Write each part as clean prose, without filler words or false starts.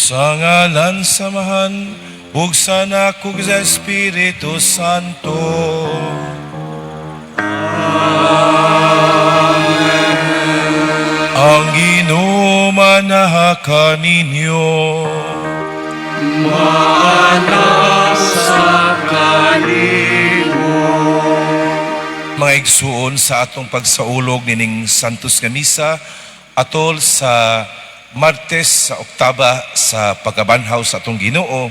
Sa ngalan sa Amahan, ug sa Anak, ug sa Espiritu Santo. Amen. Ang Ginoo manaha kaninyo. Sa kanimo. Mga igsuon, sa atong pagsaulog nining Santos nga Misa atol sa Martes sa Oktaba sa pagkabanhaw sa atong Ginoo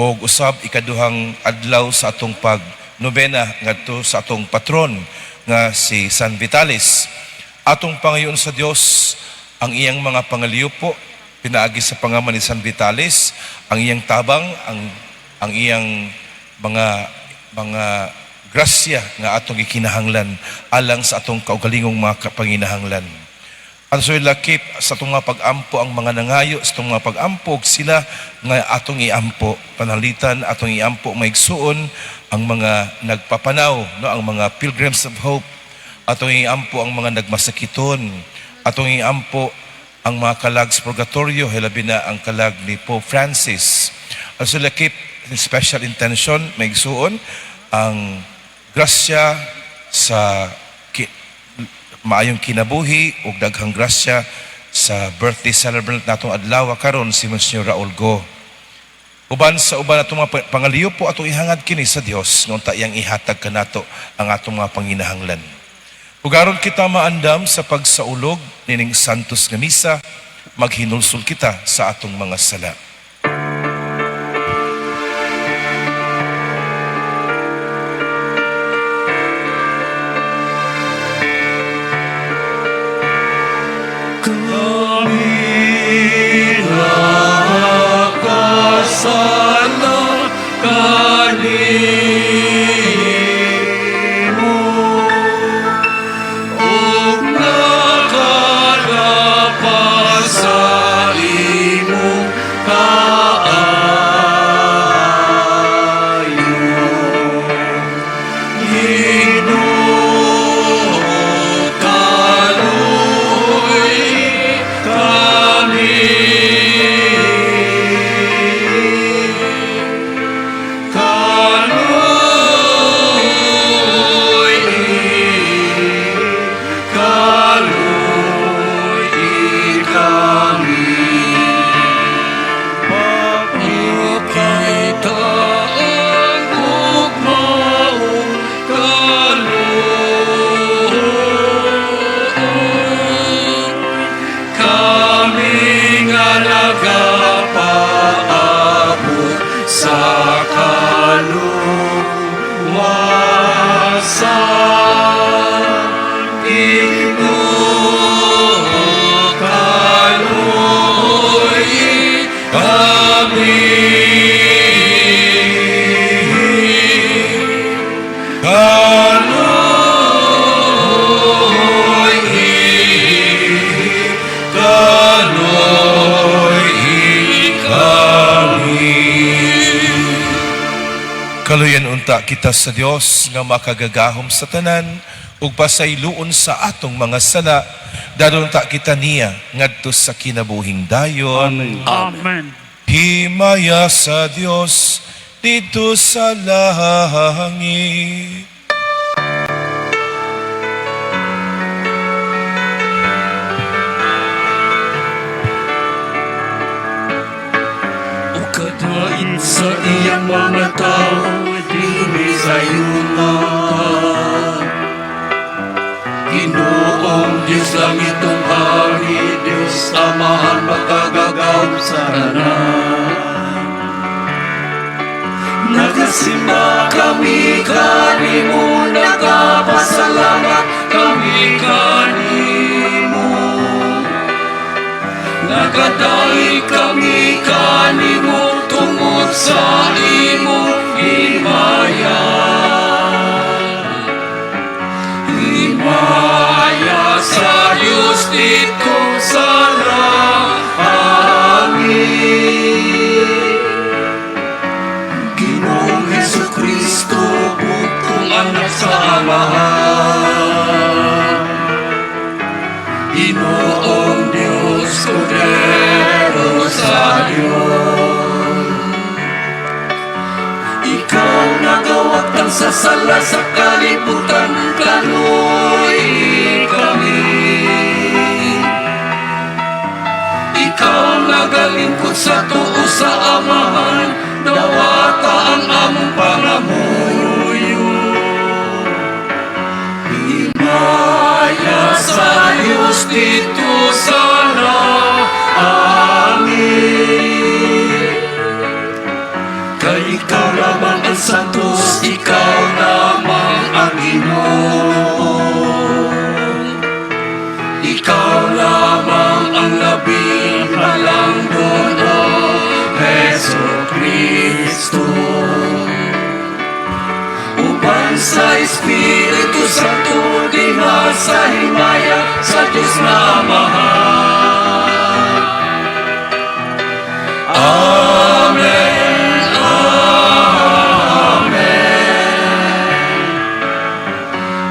ug usab ikaduhang adlaw sa atong pag nobena ngadto sa atong patron nga si San Vitalis. Atong pangayoon sa Dios ang iyang mga pangaliupo pinaagi sa pangaman ni San Vitalis, ang iyang tabang, ang iyang mga grasya nga atong gikinahanglan alang sa atong kaugalingong mga panginahanglan. Ang so lakip sa atong mga pag-ampo ang mga nangayo sa atong mga pag-ampo ug sila nga atong iampo, panalitan atong iampo, mga igsuon, ang mga nagpapanaw, no, ang mga Pilgrims of Hope. Atong iampo ang mga nagmasakiton. Atong iampo ang mga kalag sa purgatorio, hilabi na ang kalag ni Pope Francis. Ang so lakip special intention, mga igsuon, ang grasya sa maayong kinabuhi ug daghang grasya sa birthday celebrant natong adlaw karon, si Monsignor Raul Go. Uban sa uban atong mga pangaliyo po, atong ihangad kini sa Dios nga unta iyang ihatag kanato ang atong mga panginahanglan. Ug aron kita maandam sa pagsaulog nining Santos nga Misa, maghinulsol kita sa atong mga sala. Kami nakasala kanimo ug nakalapas sa imong kaayo. Ginoo, kaluoy kami. Kaluoy, kaluoy kami. Pakita ang gugmaong kaluoy. Kami nga nagapaabot sa kaluwasan. Ginoo, kaluoy kami. Kaluoy, kaluoy kami. Kaluyan unta kita sa Dios nga makagagahom sa tanan ug pasayloon sa atong mga sala. Dadon ta kita niya ngadto sa kinabuhing dayon. Amen. Amen. Himaya sa Dios didto sa langit. O kadain sa iyang mga tao dinhi sa yuta. Ginoong Diyos, langitong hari, Diyos Amahan, makagagahom sa tanan. Nagasimba kami kanimo, nagapasalamat kami kanimo. Nagadaig kami kanimo tungod sa imong himaya. Himaya sa Diyos didto sa langit. Ginoong Hesus Kristo, bugtong anak sa Amahan. Ginoong Diyos, Kordero sa Diyos. Sa sala sa kalibutan, kaluoyi kami. Ikaw ang nagalingkod sa tuo sa Amahan, dawata ang among pangamuyo. Himaya sa Diyos didto sa langit. Kay ikaw lamang ang santos, ikaw lamang ang Ginoo. Ikaw lamang ang labing halangdon, O Hesu Kristo. Uban sa Espiritu Santo, diha sa himaya sa Diyos na Amahan. Amen. Amen.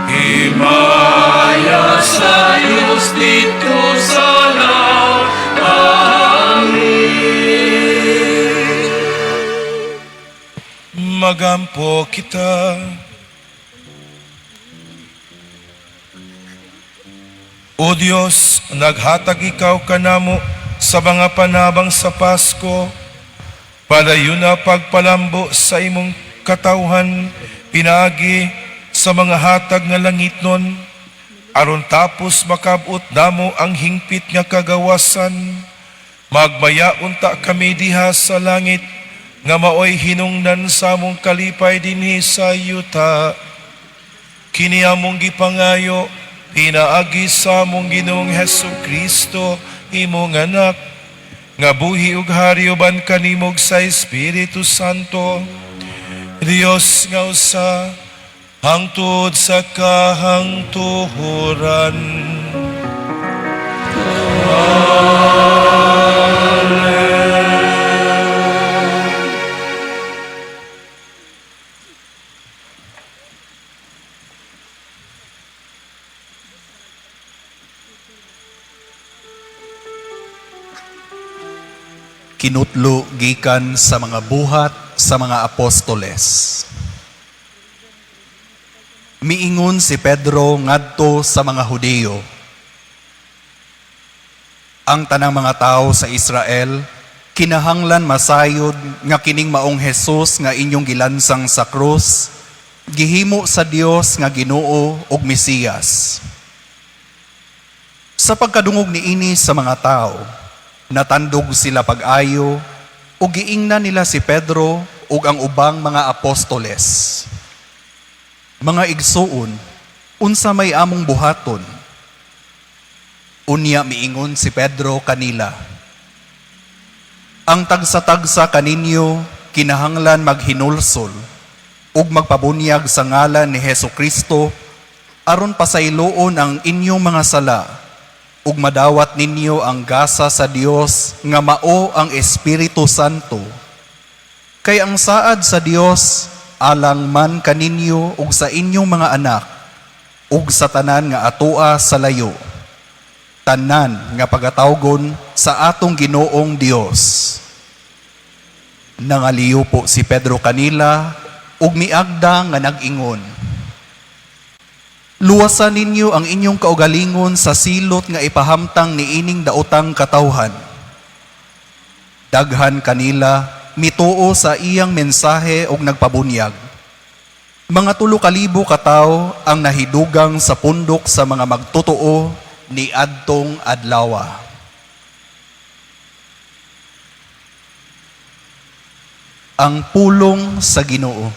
Himaya sa Diyos didto sa langit. Magampo kita. O Dios, naghatag ikaw kanamo sa mga panabang sa Pasko. Padayon na pagpalambo sa imong katawhan, pinaagi sa mga hatag nga langitnon, aron tapos makabot namo ang hingpit nga kagawasan. Magmaya unta kami diha sa langit, nga maoy hinungdan sa among kalipay dinhi sa yuta. Kini among gipangayo, pinaagi sa among Ginoong Hesu Kristo, imong Anak, nga buhi ug hari uban kanimo ug sa Espiritu Santo, Dios nga usa, hangtod sa kahangtuhoran. Kinutlo gikan sa mga Buhat sa mga Apostoles. Miingon si Pedro ngadto sa mga Hudiyo, "Ang tanang mga tao sa Israel kinahanglan masayod nga kining maong Hesus nga inyong gilansang sa krus, gihimo sa Dios nga Ginoo ug Mesiyas." Sa pagkadungog niini sa mga tao, natandog sila pag-ayo ug giingnan nila si Pedro ug ang ubang mga apostoles, "Mga igsuon, unsa may among buhaton?" Unya miingon si Pedro kanila, "Ang tagsa-tagsa kaninyo kinahanglan maghinulsol ug magpabunyag sa ngalan ni Hesu Kristo aron pasayloon ang inyong mga sala ug madawat ninyo ang gasa sa Dios nga mao ang Espiritu Santo. Kay ang saad sa Dios alang man kaninyo ug sa inyong mga anak ug sa tanan nga atoa sa layo, tanan nga pagatawgon sa atong Ginoong Dios." Nangaliyo po si Pedro kanila ug miagda nga nag-ingon, "Luwasan ninyo ang inyong kaugalingon sa silot nga ipahamtang niining daotang katawhan." Daghan kanila mituo sa iyang mensahe og nagpabunyag. Mga 3,000 ka tawo ang nahidugang sa pundok sa mga magtotoo ni adtong adlawa. Ang pulong sa Ginoo.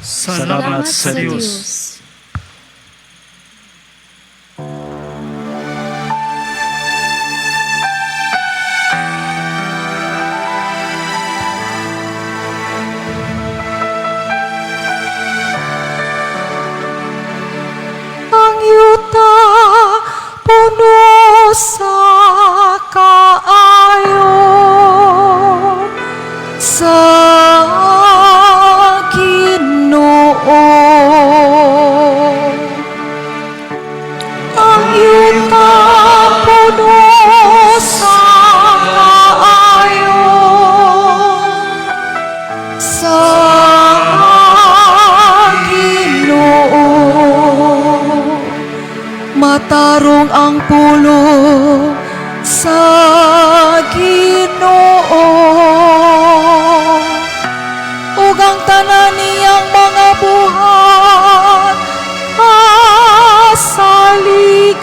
Salamat sa Diyos. Ang yuta puno sa kaayo sa Ginoo.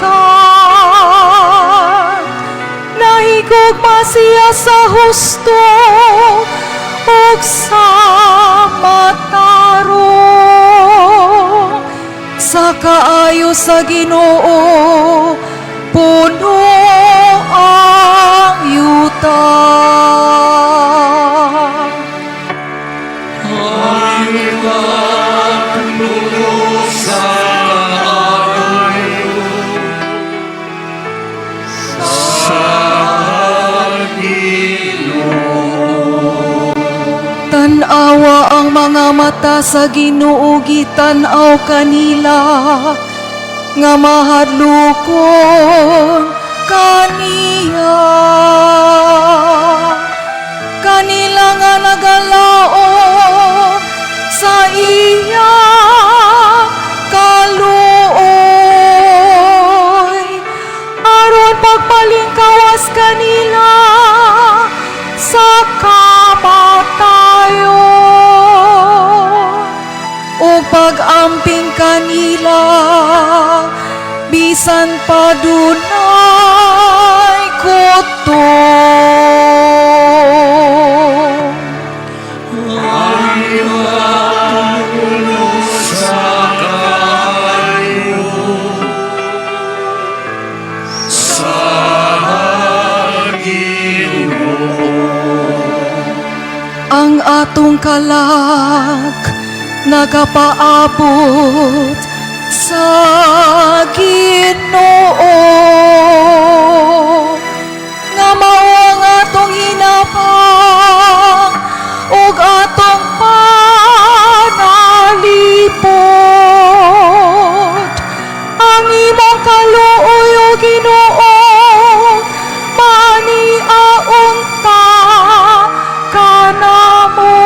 Gikan nahigugma siya sa husto ug sa matarong. Sa kaayo sa Ginoo puno ang yuta. Sa kaayo sa Ginoo. Tan-awa ang mga mata sa Ginoo, gitan-aw kanila nga mahadlokon kaniya. Kanila nga nagalaom sa iya kaluoy, aron pagpalingkawas kanila sa kamatayon ug pag-amping kanila bisan pa dunay kutob. Sa kaayo sa Ginoo. Ang atong kalag nagapaabot sa Ginoo nga mao ang atong hinabang ug atong panalipod. Ang imong kaluoy, o Ginoo, maniaunta kanamo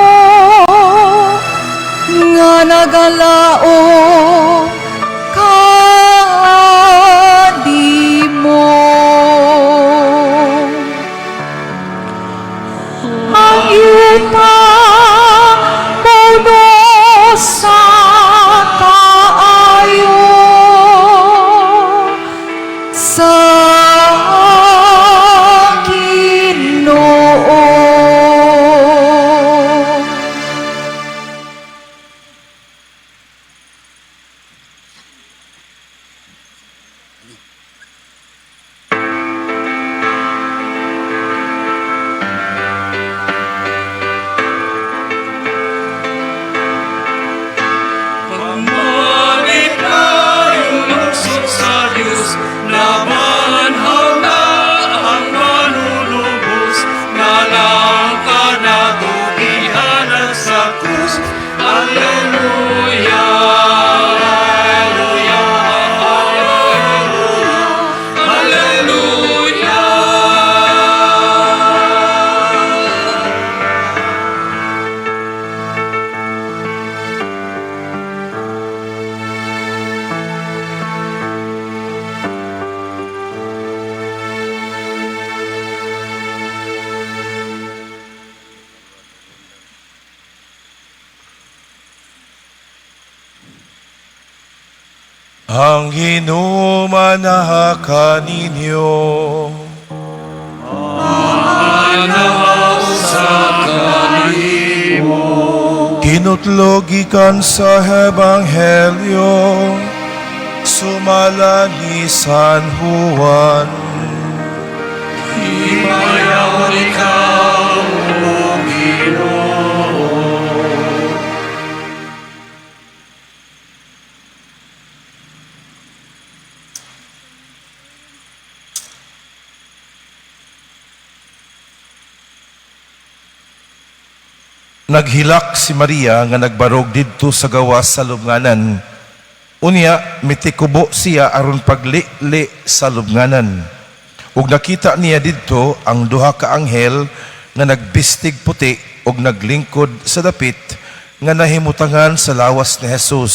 nga nagalaom kanimo. Ang yuta puno sa kaayo sa Ginoo. Pagmamit tayo lugsod sa Diyos, nabanhaw na ang manunubos, nalang kanagugihanan sa krus. Alleluia, Alleluia, Alleluia, Alleluia. Ang Ginoo manaha kaninyo. Kinutlo gikan sa Ebanghelyo sumala ni San Juan. Himayaw ikaw, O Ginoo. Naghilak si Maria nga nagbarog didto sa gawas sa lubnganan. Unya mitikubo siya aron pagli-li sa lubnganan. Ug nakita niya didto ang duha ka anghel nga nagbistig puti ug naglingkod sa dapit nga nahimutangan sa lawas ni Jesus.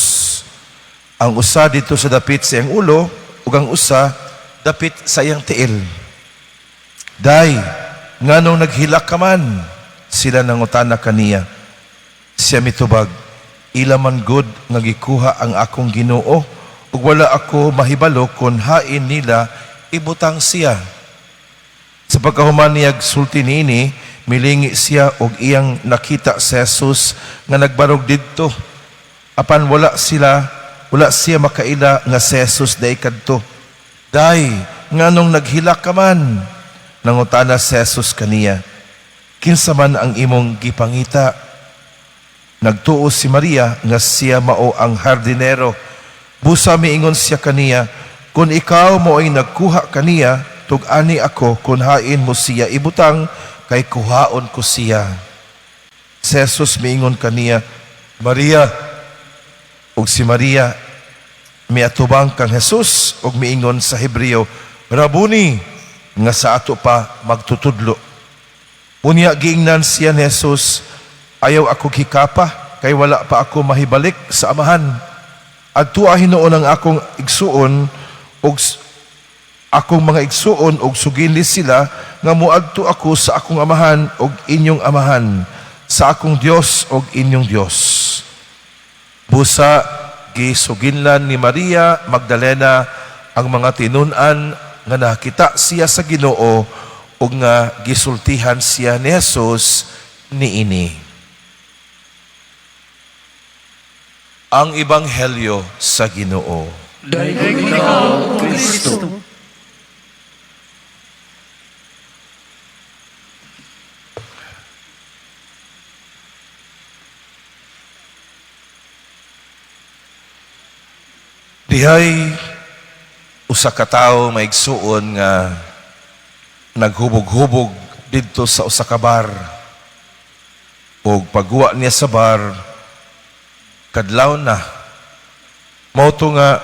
Ang usa didto sa dapit sa iyang ulo ug ang usa dapit sa iyang tiil. "Day, nganong naghilak ka man?" sila nangutana kaniya. Siya mitubag, "Ila man gud nga gikuha ang akong Ginoo ug wala ako mahibalo kon hain nila ibutang siya." Sa pagkahuman niya sulti niini, milingi siya og iyang nakita si Jesus nga nagbarog didto. Apan wala siya makaila nga si Jesus diay kadto. "Day, nganong naghilak ka man?" nangutana si Jesus kaniya. "Kinsa man ang imong gipangita?" Nagtuo si Maria nga siya mao ang hardinero. Busa miingon siya kaniya, "Kung ikaw mao'y nagkuha kaniya, tug-ani ako kung hain mo siya ibutang, kay kuhaon ko siya." Si Jesus miingon kaniya, "Maria." Ug si Maria miatubang kang Jesus ug miingon sa Hebreo, "Rabuni," nga sa ato pa magtutudlo. Unya giingnan siya ni Jesus, "Ayaw ako hikapa, kay wala pa ako mahibalik sa Amahan. Adtua hinuon ang akong igsuon ug akong mga igsuon ug sugili sila nga moadto ako sa akong Amahan ug inyong Amahan, sa akong Dios ug inyong Dios." Busa gisuginlan ni Maria Magdalena ang mga tinun-an nga nakita siya sa Ginoo ug nga gisultihan siya ni Jesus niini. Ang Ebanghelyo sa Ginoo. Daigom ikaw, Kristo. Dihay usa ka tawo, maigsuon, nga naghubog-hubog didto sa usa ka bar. Ug pagguwa niya sa bar, kadlaw na. Mao to nga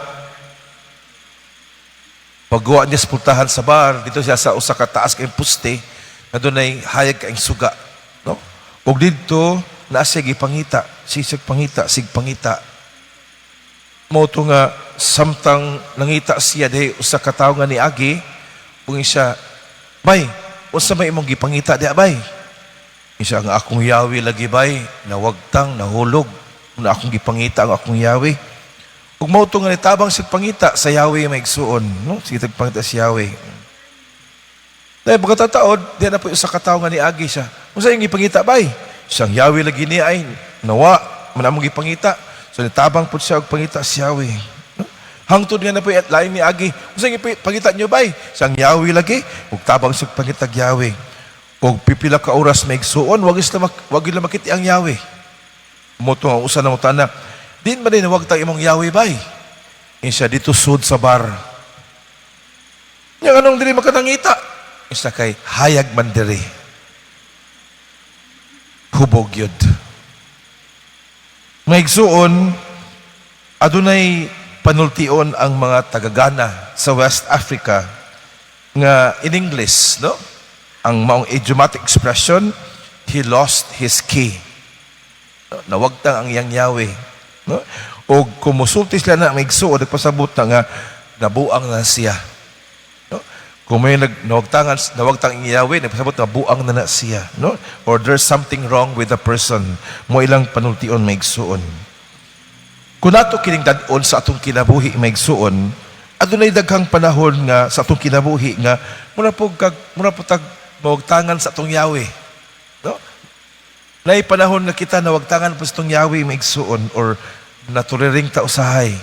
pagguwa niya sa pultahan sa bar, didto siya sa usa ka taas kayong puste nga dunay hayag kaayong suga, no? Ug didto naa siya gipangita, sisig pangita, sig pangita. Mao to nga samtang nangita siya, dihay usa ka tawo nga niagi ug siya, "Bay, unsa may imong gipangita diha, bay?" Siya, "Ang akong yawi lagi, bay, nawagtang, nahulog na. Akong gipangita ang akong yawi." Ug mao to nga nitabang siya pangita sa yawi, maigsuon, no? Sige pangita sa yawi. Dahil pagkatataod, diha na po usa ka tawo nga niagi siya. "Unsa imong gipangita, bay?" "Siyang yawi lagi niya ay nawa, man among gipangita." So nitabang po siya og pangita sa yawi. No? Hangtod nga na po at lain niagi. "Unsa imong pangita niyo, bay?" "Siyang yawi lagi." Ug tabang siya pangita yawi. Ug pipila ka oras, maigsuon, wag sila makita ang yawi. Mao to ang usa nangutana, "Diin man diay nawagtang imong yawi, bay?" Siya, "Didto sud sa bar." "Nya nganong dili man ka nangita?" Isa, "Kay hayag man diri." Hubog yun. Maigsuon, adunay panultion ang mga taga-Ghana sa West Africa nga in English, no? Ang maong idiomatic expression, "He lost his key." No? Nawagtang ang iyang yawi. No? O kung musulti sila na maigsuon, nagpasabot na nga nabuang na siya. No? Kung may nawagtangan, nawagtang ang yawi, nagpasabot na buang na na siya. No? Or there's something wrong with the person. Mao ilang panultion, maigsuon. Kung nato kining dad-on sa atong kinabuhi, maigsuon, adunay daghang panahon nga sa atong kinabuhi nga mura po tag mawagtangan sa atong yawi. No? Naay panahon nga kita nawagtangan po sa atong yawi, maigsuon, or naturiring ta usahay.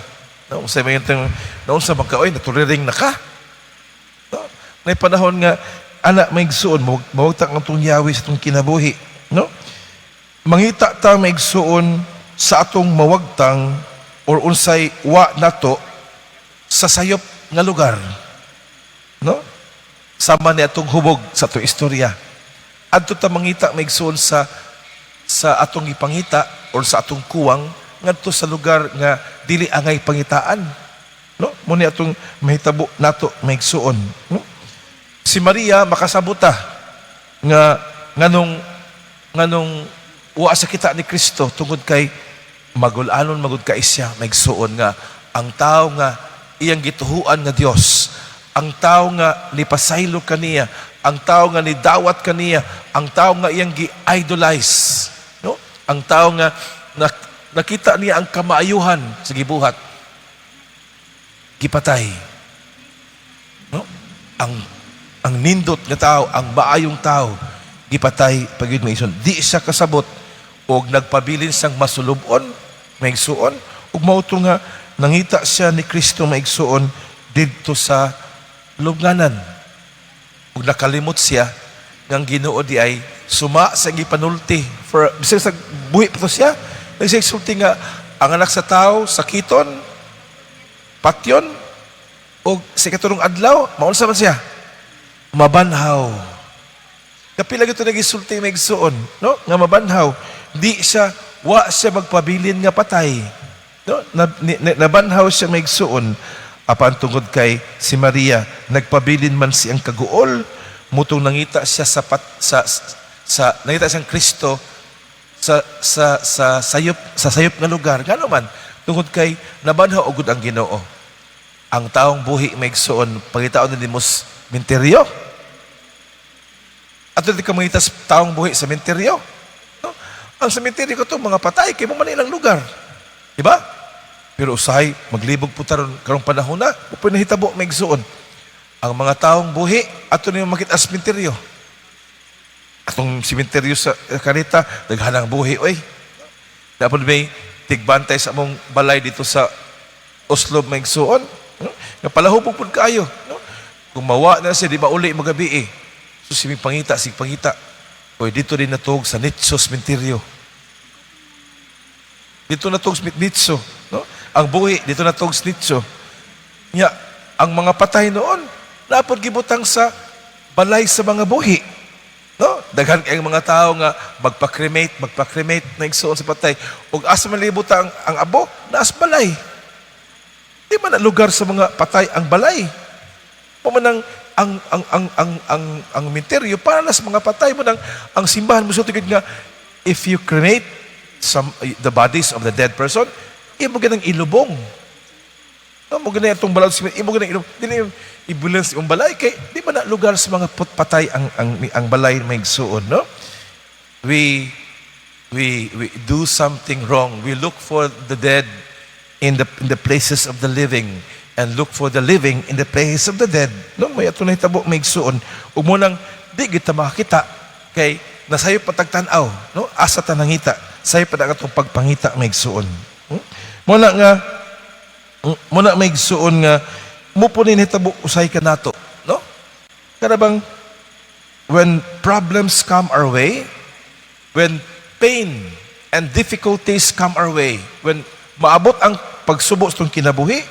No, unsay may intang naunsa man ka, "Oy, naturiring na ka." No? Naay panahon nga ana, maigsuon, mawagtang ang atong yawi sa atong kinabuhi, no? Mangita ta, maigsuon, sa atong mawagtang or unsay wa nato sa sayop nga lugar. No? Sama ni atong hubog sa atong istorya. Adto ta mangita, maigsuon, sa atong ipangita or sa atong kuwang ngadto sa lugar nga dili angay pangitaan. No? Mao ni atong mahitabo nato, maigsuon, no? Si Maria makasabota nga nganong wa sa kita ni Kristo tungod kay magul-anon magud kay siya, maigsuon, nga ang tao nga iyang gituhuan nga Dios, ang tao nga nipasaylo kaniya, ang tao nga nidawat kaniya, ang tao nga iyang gi-idolize, no? Ang tao nga nakita niya ang kamaayuhan sa gibuhat. Gipatay. No? Ang nindot nga tao, ang maayong tao, gipatay pagyud, mga igsoon. Di siya kasabot og nagpabilin siyang masulubon, mga igsoon, ug mao to nga nangita siya ni Kristo, mga igsoon, didto sa lubnganan. Ug nakalimot siya ngang Ginoo di ay suma sa gipanulti for bisan sa buhi pa to siya nagsisulti nga ang Anak sa Tao sakiton, patyon, og sa ikatulong adlaw maunsa man siya? Mabanhaw. Kapila gyud to nagisulti, mga igsoon, no, nga mabanhaw. Di siya, wa siya magpabilin nga patay, no? Na, nabanhaw siya, mga igsoon. Apan tungod kay si Maria nagpabilin man siyang kaguol mutong nangita siya sa pat, sa nangita siyang Kristo sa sayop nga lugar. Ngano man? Tungod kay nabanhaw ugod ang Ginoo. Ang taong buhi, mga igsoon, pangitaon nimo sa sementeryo? Ato di ka mangita sa taong buhi sa sementeryo, no? Ang sementeryo ko to mga patay kay mo man ilang lugar, di ba? Pero usahay maglibog po taron karong panahon na upoy nahitabo, mga igsoon. Ang mga taong buhi, ato nimo makita sa sementeryo. Atong sementeryo sa Carita, daghanang buhi oy. Dapat may tigbantay sa among balay dito sa Oslo, mga igsoon, no? Nga palahubog pud kaayo, no? Kung mawa na siya, di ba uli magabi eh. So sige pangita, sige pangita. Oy, dito din natuog sa Nitso Sementeryo. Dito natuog sa Nitso, no? Ang buhi dito natuog sa Nitso. Nya, ang mga patay noon, napod gibutang sa balay sa mga buhi. No? Daghan kay mga tao nga magpa-cremate, magpa-cremate na, igsoon, sa patay. Ug asa man libutang ang abo? Naas balay. Di man na lugar sa mga patay ang balay. Mao man ang sementeryo para na sa mga patay. Mo nang ang simbahan mo sa nga if you cremate some the bodies of the dead person, imo ganang ilubong. No, mo ganang itong balay, imo ganang ilubong. Dili ibulan sa imong balay kay di man na lugar sa mga patay ang balay, mga igsuon, no? We do something wrong. We look for the dead in the places of the living and look for the living in the place of the dead. No, may ato nahitabo, mga igsuon. Ug mo nang di kita makakita kay nasayop pa tag tan-aw, no? Asa ta nangita? Sayop pa na atong pagpangita, mga igsuon. Mo na, mga igsuon, nga mo po ni nahitabo usay kanato, no? Kada bang when problems come our way, when pain and difficulties come our way, when maabot ang pagsubo sa itong kinabuhi,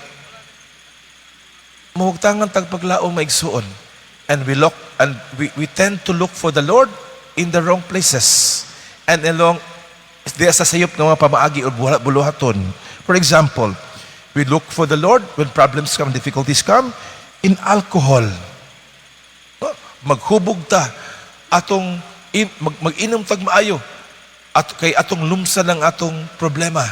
mahugtangan tag paglaom, mga igsuon. And we look and we tend to look for the Lord in the wrong places and along diya sa sayop nga mga pamaagi o buluhaton. For example, we look for the Lord when problems come, difficulties come, in alcohol. No? Maghubog ta atong mag-inom tag maayo at kay atong lumsan ang atong problema.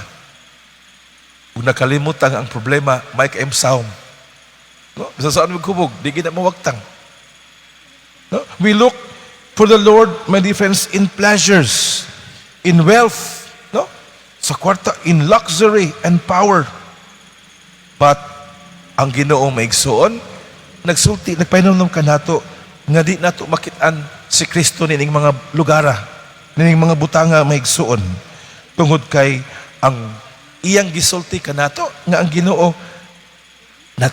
Kung nakalimutan ang problema, may kaimsawm. No? Bisa saan maghubog, di gina mawagtang. No? We look for the Lord, my dear friends, in pleasures, in wealth, no? Sa kwarta, in luxury and power. But ang Ginoo, mga igsoon, nagsulti, nagpahinomdom kanato nga di nato makit-an si Kristo nining mga lugara, nining mga butanga, mga igsoon. Tungod kay ang iyang gisulti kanato nga ang Ginoo na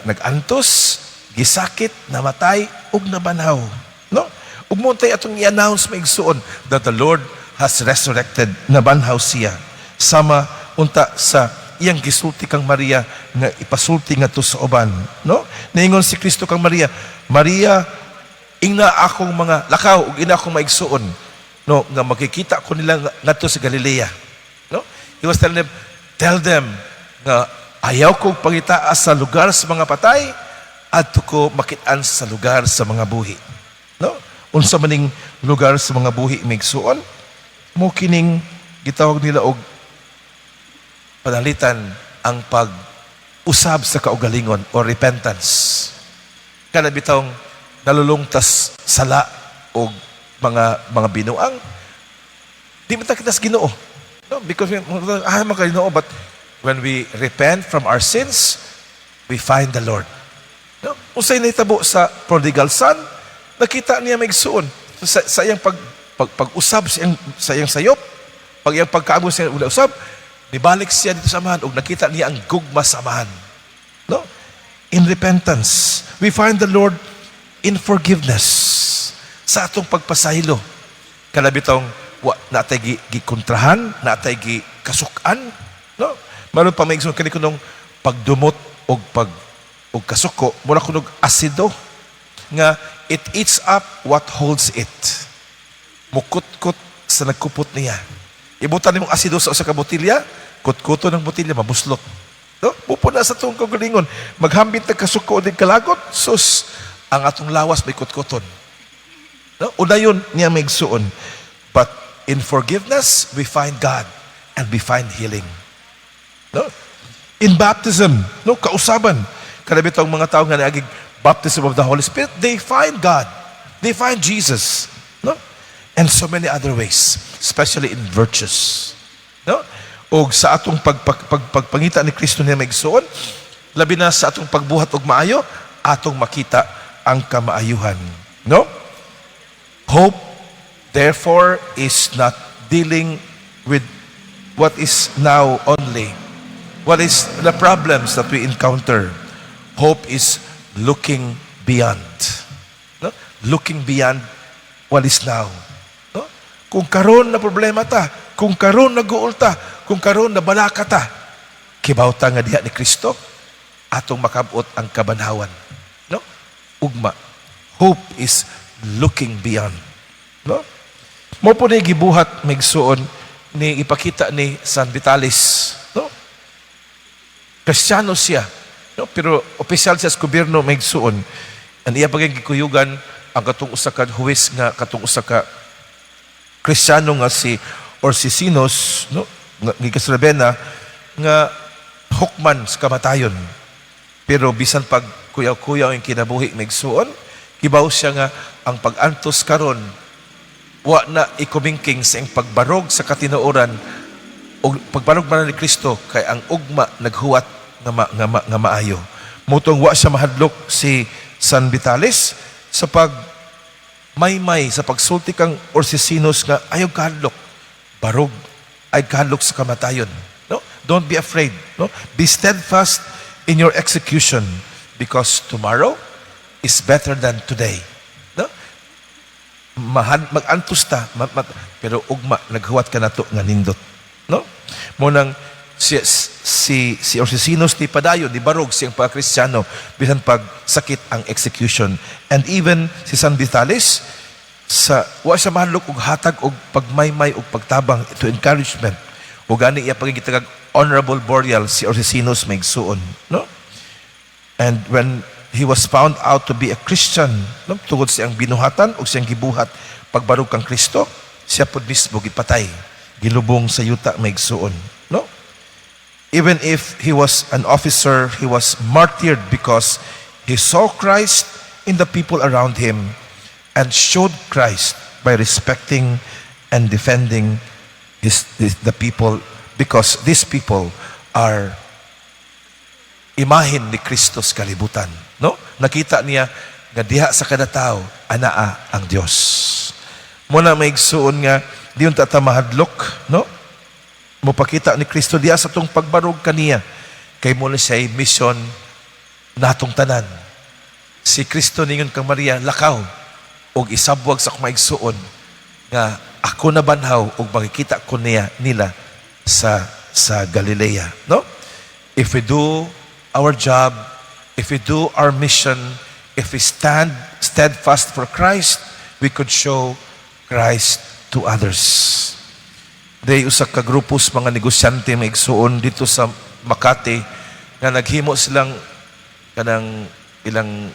nag-antos, gisakit, namatay, ug nabanhaw. No? Ug mo tay atong i-announce, mga igsoon, that the Lord has resurrected, nabanhaw siya. Sama unta sa iyang gisulti kang Maria nga ipasulti ngadto sa uban, no? Niingon si Kristo kang Maria, "Maria, ingna akong mga lakaw ug ingna akong maigsuon, no, nga makikita ko nila ngadto sa Galilea," no? He was telling them, "Tell them nga ayaw kong pangitaa sa lugar sa mga patay, adto ko makit-an sa lugar sa mga buhi," no? Unsa maning lugar sa mga buhi, mga igsuon? Mo kining gitawag nila og panalitan ang pag-usab sa kaugalingon o repentance. Kana bitawng nalulong tas sala o mga binuang, di man ta kita sa Ginoo. No, because we, ah, mga Ginoo, but when we repent from our sins, We find the Lord. No? Unsay nahitabo sa prodigal son? Nakita niya, mga igsuon, sa iyang pag-usab sa iyang sayop, pag iyang pagkaabot sa iyang usab, nibalik siya didto sa amahan ug nakita niya ang gugma sa amahan. No? In repentance, we find the Lord in forgiveness. Sa atong pagpasaylo, kana bitong wa natay gikontrahan, natay gi kasukan, no? Maron pa, mga igsoon, kani kunong pagdumot og pag og kasuko, mura kunog asido nga it eats up what holds it. Mukutkot sa nagkupot niya. Ibutan nimong asido sa usa ka botilya, kutkuton ng botilya, mabuslot. No? Mao pod na sa atong kaugalingon. Maghambit na kasuko o kalagot, sus, ang atong lawas may kutkuton. No? Udayon niya, mga igsuon. But in forgiveness, we find God and we find healing. No? In baptism, no, kausaban. Kana bitong mga tao nga naagig baptism of the Holy Spirit, they find God. They find Jesus. No? And so many other ways, especially in virtues. No? Og sa atong pagpangita ni Kristo niya, mga igsoon, labi na sa atong pagbuhat og maayo, atong makita ang kamaayuhan. No? Hope, therefore, is not dealing with what is now only, what is the problems that we encounter. Hope is looking beyond. No? Looking beyond what is now. No? Kung karon na problema ta, kung karon naguol ta, kung karon na balaka ta, kibaw ta nga diha ni Kristo, atong makabot ang kabanhawan. No? Ugma. Hope is looking beyond. No? Mao pod ni gibuhat, mga igsuon, ni ipakita ni San Vitalis. No? Kristiyano siya. No? Pero opisyal siya sa gobyerno, mga igsuon. Ang iya paging gikuyugan ang katong usa ka huwes nga katong usa ka Kristiyano nga si Orsisinos, no, nga gikan sa Ravenna, nga hukman sa kamatayon. Pero bisan pag kuyaw-kuyaw ang kinabuhi, mga igsuon, kibaw siya nga ang pag-antos karon wa na ikumingking sa iyang pagbarog sa katinuoran o pagbarog man ni Kristo, kay ang ugma naghuwat nga maayo. Mao tong wa siya mahadlok si San Vitalis sa pag maymay, sa pagsulti kang Orsisinos nga ayaw kahadlok, barog ay kahadlok sa kamatayon, no? Don't be afraid, no? Be steadfast in your execution because tomorrow is better than today, no? Mag-antos ta, pero ugma naghuwat ka nato nga nindot, no? Mao nang si Orsisinos ni padayon ni barog siyang pagkristyano bisan pag sakit ang execution. And even si San Vitalis sa wa siya mahadlok og hatag og pagmaymay og pagtabang to encouragement, ug gani iya pagigitagag honorable burial si Orsisinos, mga igsuon, no? And when he was found out to be a Christian, no, tungod siyang binuhatan o siyang gibuhat pagbarog kang Kristo, siya pod mismo gipatay, gilubong sa yuta, mga igsuon, no? Even if he was an officer, he was martyred because he saw Christ in the people around him and showed Christ by respecting and defending the people, because these people are imahen ni Kristo sa kalibutan. No? Nakita niya nga diha sa kada tao anaa ang Dios. Mao na, mga igsuon, nga di unta ta mahadlok, no? Mopakita ni Kristo diha sa atong pagbarog kaniya. Kay mao na siya mission natong tanan. Si Kristo ningon kang Maria, "Lakaw og isabwag sa akong mga igsuon nga ako nabanhaw ug makikita ko niya nila sa Galilea," no? If we do our job, if we do our mission, if we stand steadfast for Christ, we could show Christ to others. Day usa ka grupos mga negosyante, mga igsuon, didto sa Makati nga naghimo silang kanang ilang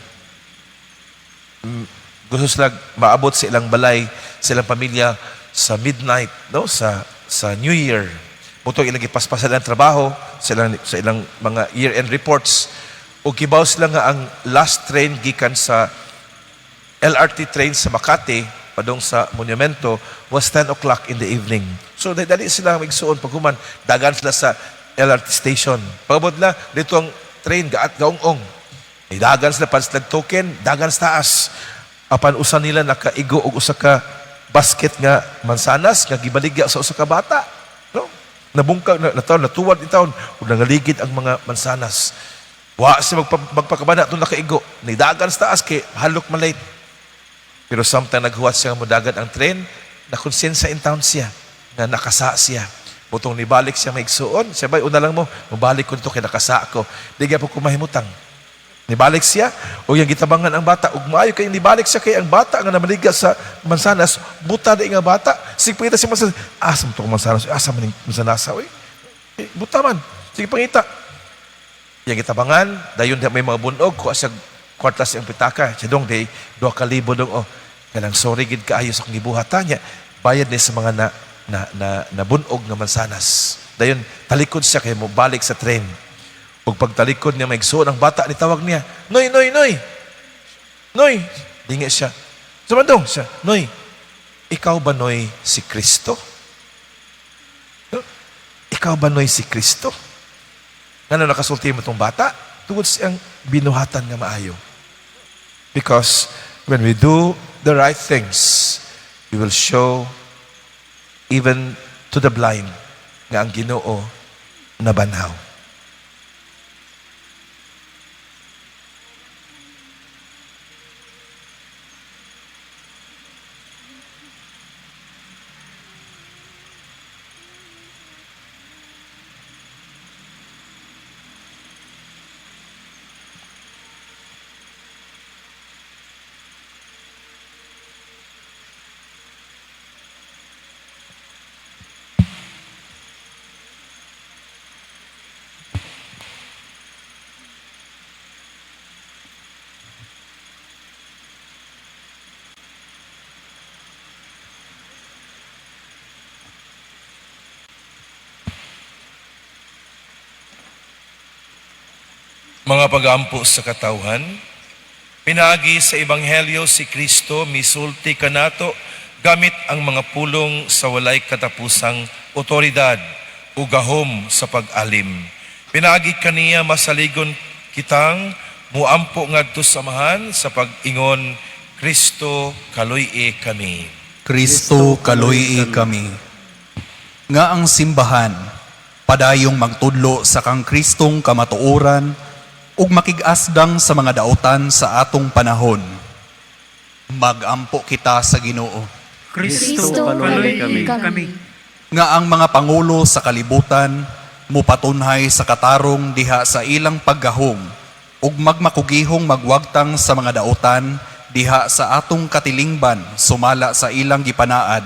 gusto sila maabot sa ilang balay, sa ilang pamilya sa midnight, no, sa New Year. Mao tong ilang gipaspasan ang trabaho sa ilang mga year-end reports, ug kibaw sila nga ang last train gikan sa LRT train sa Makati padung sa Monumento was 10 o'clock in the evening. So dali sila, mga igsuon, paghuman dagan sila sa LRT station. Pagabot na didto ang train gaat gaung-ong. Nidagan sila panslag token, dagan sa taas. Apan usa nila nakaigo og usa ka basket nga mansanas nga gibaligya sa usa ka bata. No? Nabungkag na nataon, natuwad intawon ug nangaligid ang mga mansanas. Wa siya magpakabana itong nakaigo. Nidagan sa taas kay halok malate. Pero samtang naghuwat siya nga modagan ang tren, nakonsensya intawon siya nga nakasa siya. Butong nibalik siya maigsuon, siya bay una lang mo, mabalik ko dito kay nakasa ko. Di gyapon ko mahimutang. Nibalik siya, o yung gitabangan ang bata, ug maayo kay nibalik siya kay ang bata nga namaligya sa mansanas, buta di nga bata. Sige pangita siya mansanas, asa man to ang mansanas, asa man ning mansanasa oy. Eh, buta man. Sige pangita. Yang gitabangan, dayon di may mga bunog, kuha siya kwarta sa iyang pitaka. Siya dong, di, 2,000 dong, oh. Kanang sorry gid kaayo sa akong gibuhatan niya. Bayad ni sa mga na nabunog nga mansanas. Dayon, talikod siya kay mo balik sa tren. Ug pagtalikod niya maigsuon ang bata ni tawag niya, "Noy, Noy, Noy." Noy, dingi siya. Sumandong siya, "Noy, ikaw ba Noy si Kristo?" No? Ikaw ba Noy si Kristo? Ngano nakasulti mo tong bata? Tungod siyang binuhatan nga maayo. Because when we do the right things, we will show even to the blind nga ang Ginoo nabanhaw. Mga pag-ampo sa katawhan, pinaagi sa Ebanghelyo si Kristo misulti kanato gamit ang mga pulong sa walay katapusang otoridad o gahom sa pag-alim. Pinaagi kaniya masaligon kitang muampo ngadto sa Amahan sa pag-ingon, Kristo kaluy-i kami. Kristo, kaluy-i kami. Nga ang simbahan, padayong magtudlo sa kang Kristong kamatuoran ug makig-asdang sa mga dautan sa atong panahon. Magampo kita sa Ginoo. Kristo, kaluy-i kami. Nga ang mga pangulo sa kalibutan mupatunhay sa katarong diha sa ilang paggahom ug magmakugihong magwagtang sa mga dautan diha sa atong katilingban sumala sa ilang gipanaad.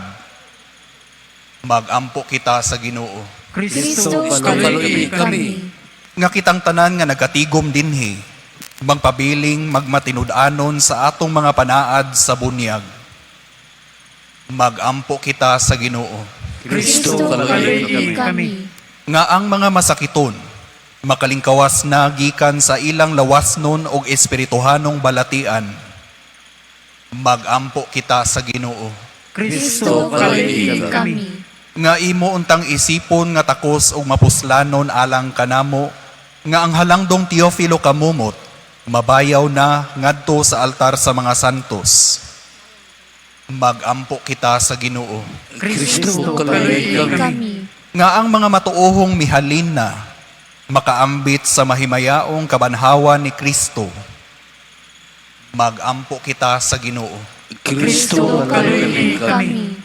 Magampo kita sa Ginoo. Kristo, kaluy-i kami. Nga kitang tanan nga nagatigom dinhi, magpabiling magmatinud-anon sa atong mga panaad sa bunyag. Magampo kita sa Ginoo. Kristo, kaluy-i kami. Nga ang mga masakiton makalingkawas na gikan sa ilang lawasnon og espirituhanong balatian. Magampo kita sa Ginoo. Kristo, kaluy-i kami. Nga imo untang isipon nga takos og mapuslanon alang kanamo, nga ang halangdong Teofilo Camomot mabayaw na ngadto sa altar sa mga santos. Magampo kita sa Ginoo. Kristo, kaluy-i kami. Nga ang mga matuohong mihalin na makaambit sa mahimayaong kabanhawan ni Kristo. Magampo kita sa Ginoo. Kristo, kaluy-i kami.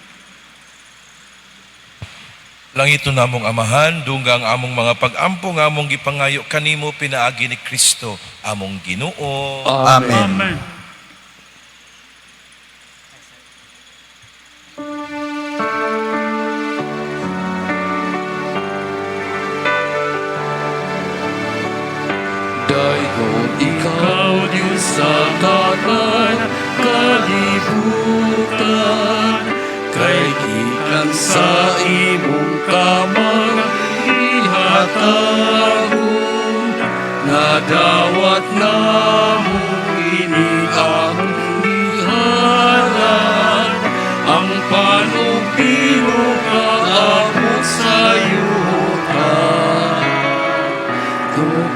Langit namong Amahan, dungga ang among mga pag-ampo nga among gipangayo kanimo pinaagi ni Kristo among Ginoo. Amen. Amen. Daygon ikaw, Diyos, sa tanan kalibutan, kay gikan sa imong kamang gihatagon, nadawat namo ini ang gihalad, ang panupilo kaabot sa yuta. Kung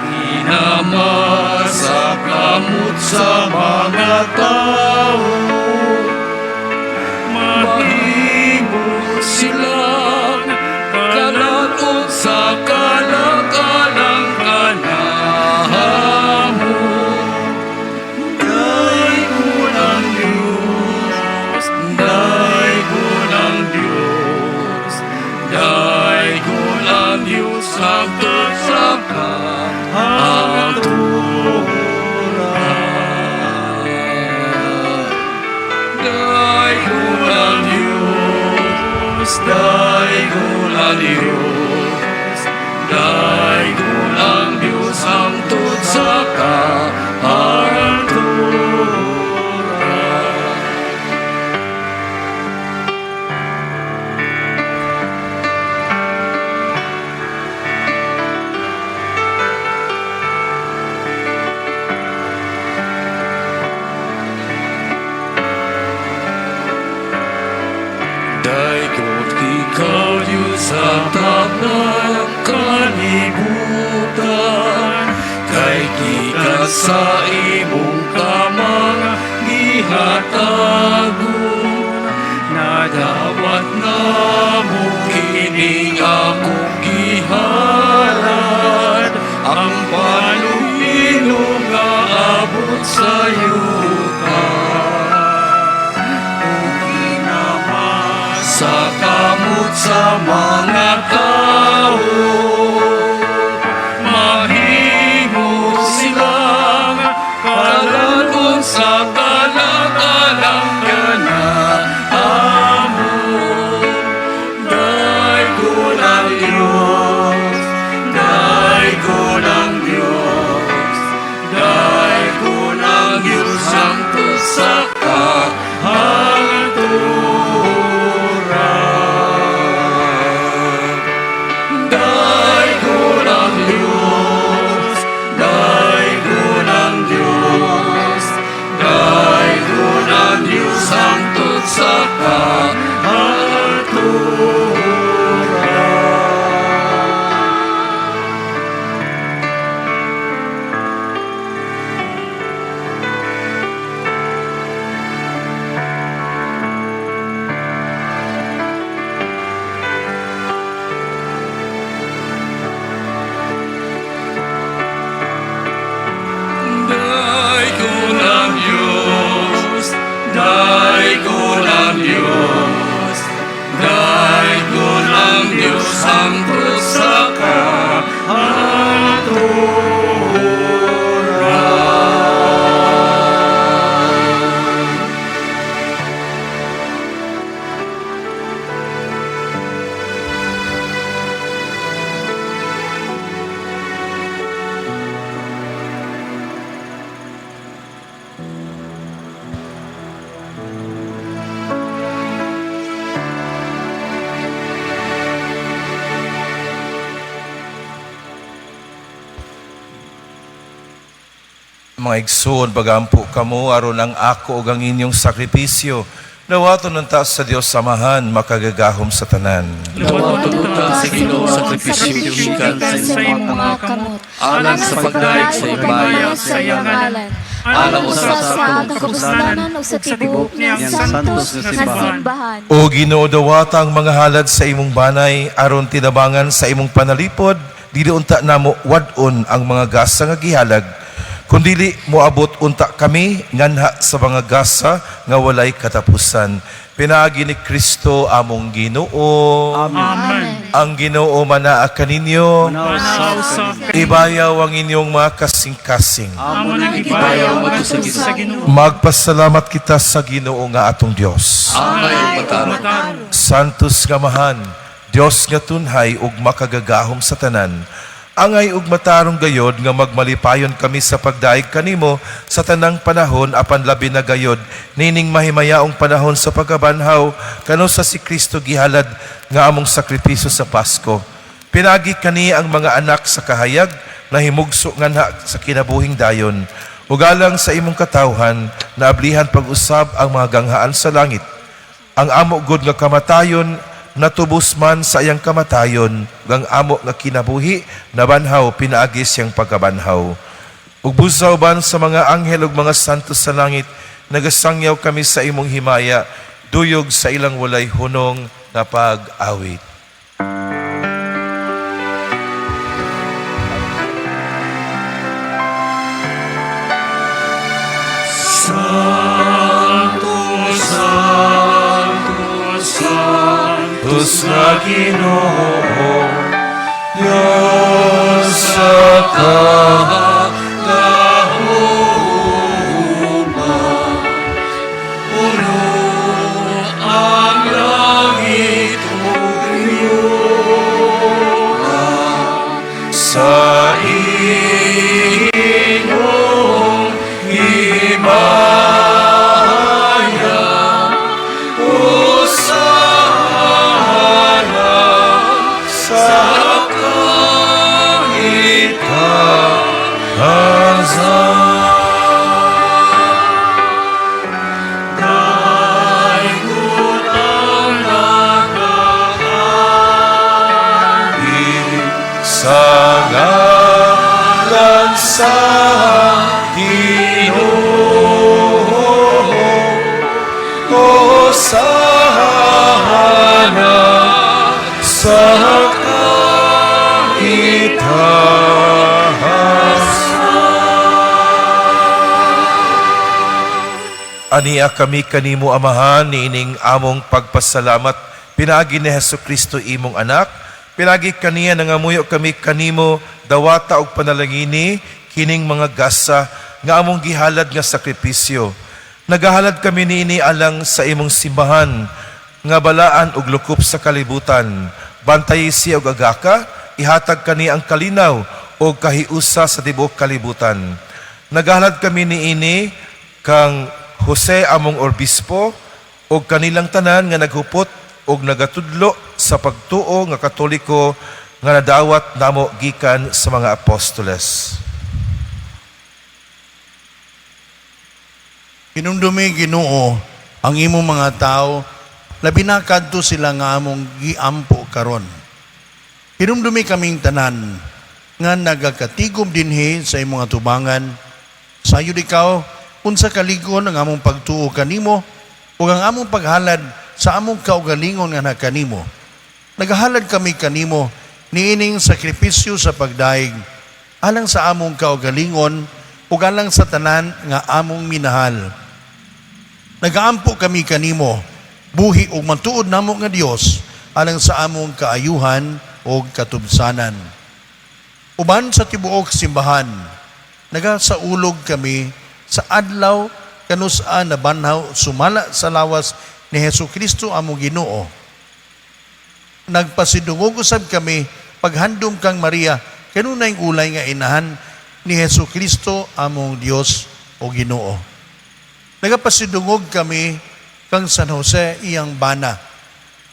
sa mga tao, mahimo silang kalan-on sa kalakalang kanamo. Daygon ang Diyos, daygon ang Diyos, daygon ang Diyos hangtod sa kahangturan. Daygon ang Diyos, daygon ang Diyos, daygon ang Diyos hangtod sa kahangturan. Daygon ikaw, Diyos, sa tanang kalibutan, kay gikan sa imong kamang gihatagon, nadawat namo kining among gihalad, ang panulino nga abot sa yuta sa kamot sa mga tao, mahimo silang kalan-on sa kalakalang kanamo. Daygon ang Diyos, daygon ang Diyos, daygon ang Diyos hangtod sa kahangturan. Daygon ang Diyos, daygon ang Diyos, daygon ang Diyos hangtod sa kahangturan. Daygon ang Diyos, daygon ang Diyos, daygon ang Diyos hangtod sa kahangturan. Mga igsoon, pagampo kamo aron ang ako ug ang inyong sakripisyo dawaton unta sa Dios Amahan makagagahom sa tanan. Dawaton unta sa Ginoo sakripisyo gikan sa imong mga kamot, alang sa pagdayeg sa himaya sa iyang ngalan, alang usab sa atong kapuslanan ug sa tibuok niyang santos nga simbahan. O Ginoo, dawata ang mga halad sa imong banay aron tinabangan sa imong panalipod, dili unta namo wad-on ang mga gasa nga gihalag, kundili moabot unta kami nganha sa mga gasa nga walay katapusan, pinaagi ni Kristo among Ginoo. Amen. Ang Ginoo manaa kaninyo. Manausap. Ibayaw ang inyong mga kasing-kasing. Amo nang ibayaw ngadto sa Ginoo. Magpasalamat kita sa Ginoo nga atong Dios. Angay ug matarong. Santos nga Amahan, Dios nga tunhay ug makagagahom sa tanan, angay ug matarong gayod nga magmalipayon kami sa pagdayeg kanimo sa tanang panahon, apan labi na gayod nining mahimayaong panahon sa pagkabanhaw kano sa si Kristo gihalad nga among sakripisyo sa Pasko. Pinaagi kani ang mga anak sa kahayag nahimugso nganha sa kinabuhing dayon. Ug alang sa imong katawhan, naablihan pag-usab ang mga ganghaan sa langit. Ang amo gud nga kamatayon natubos man sa iyang kamatayon, ug ang amo nga kinabuhi nabanhaw pinaagi siyang pagkabanhaw. Ug busa uban sa mga anghel ug mga santo sa langit, nagasangyaw kami sa imong himaya, duyog sa ilang walay hunong nga pag-awit. Santos nga Ginoo, Diyos sa kagahuman, puno ang langit ug yuta sa imong himaya. Hosana sa kangitasan. Daygon ang nagaari Sa ngalan sa Ginoo, Hosana sa kangitasan. Aniya kami kanimo Amahan niining among pagpasalamat pinaagi ni Hesus Kristo imong anak, pinaagi kaniya nangamuyo kami kanimo, dawata og panalangini kining mga gasa nga among gihalad nga sakripisyo. Nagahalad kami niini alang sa imong simbahan nga balaan og lukop sa kalibutan. Bantayi siya og agaka, ihatag kani ang kalinaw og kahiusa sa tibuok kalibutan. Nagahalad kami niini kang Jose among orbispo og kanilang tanan nga naghupot og nagatudlo sa pagtuo nga Katoliko nga nadawat namo gikan sa mga apostoles. Hinumdumi, Ginoo, ang imong mga tao, labi na kadto sila nga among giampo karon. Hinumdumi kaming tanan nga nagakatigom dinhi sa imong atubangan. Sayod ikaw unsa kaligon ang among pagtuo kanimo ug ang among paghalad sa among kaugalingon nga nakanimo. Nagahalad kami kanimo niining sakripisyo sa pagdaig alang sa among kaugalingon ug alang sa tanan nga among minahal. Nagaampo kami kanimo, buhi ug matuod namo nga Dios alang sa among kaayuhan ug katubsanan. Uban sa tibuok simbahan, nagasaulog kami sa adlaw kanus-a nabanhaw sumala sa lawas ni Hesus Kristo among Ginoo. Nagpasidungog usab kami paghandom kang Maria, kanunay ulay nga inahan ni Hesus Kristo among Dios o Ginoo. Nagapasidungog kami kang San Jose iyang bana,